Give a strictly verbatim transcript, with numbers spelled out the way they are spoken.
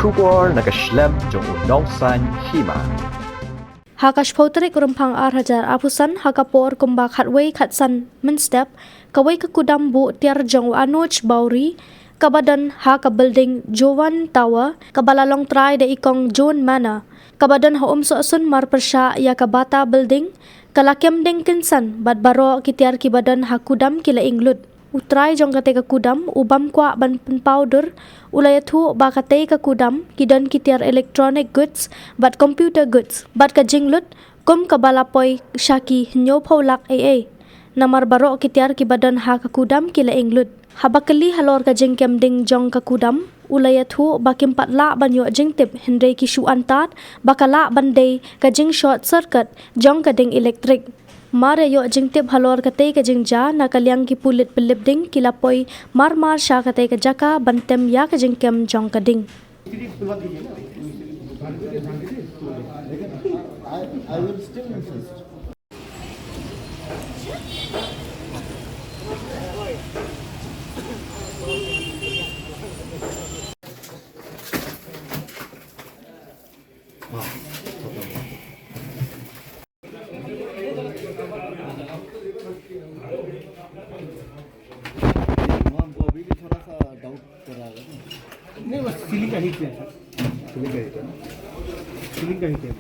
Khubor na ka shlem jong u nongsan hima. Ha ka shiphew tarik u Rymphang ar hajar arphew san, ha ka por kumba khatwei khatsan mynstep, kawei ka kudam buh tiar jong u Anuj Bawri, kaba don ha ka building Jovan Tower, kaba la long trai da i kong John Manor, kaba don ha Umsohsun, mar pyrshah ïa ka Bata Building, ka la kem ding kynsan bad baroh ki tiar kiba don ha kudam ki la ing lut. U trai jong katei ka kudam, u bym kwah ban pynpaw dur, u la ïathuh ba katei ka kudam ki don ki tiar electronic goods bad computer goods, bad ka jinglut kum kaba la poi sha ki hynñiewphew lak ei ei. Namar baroh ki tiar kiba don ha ka kudam ki la ing lut. Haba kylli halor ka jingkem ding jong ka kudam, u la ïathuh ba kim pat lah ban ïoh jingtip, hynrei ki shu antad ba ka lah ban dei ka jing short circuit jong ka ding elektrik. Mar ïa ïoh jingtip halor katei ka jingjia, na ka liang ki pulit pynlip ding ki la poi mar mar sha katei ka jaka ban tem ïa ka jingkem jong ka ding. I, I will still insist. वो अभी भी थोड़ा सा डाउट कर रहा है। नहीं, बस सीलिंग का हीट है, सर। सीलिंग का हीट है ना? सीलिंग का हीट है।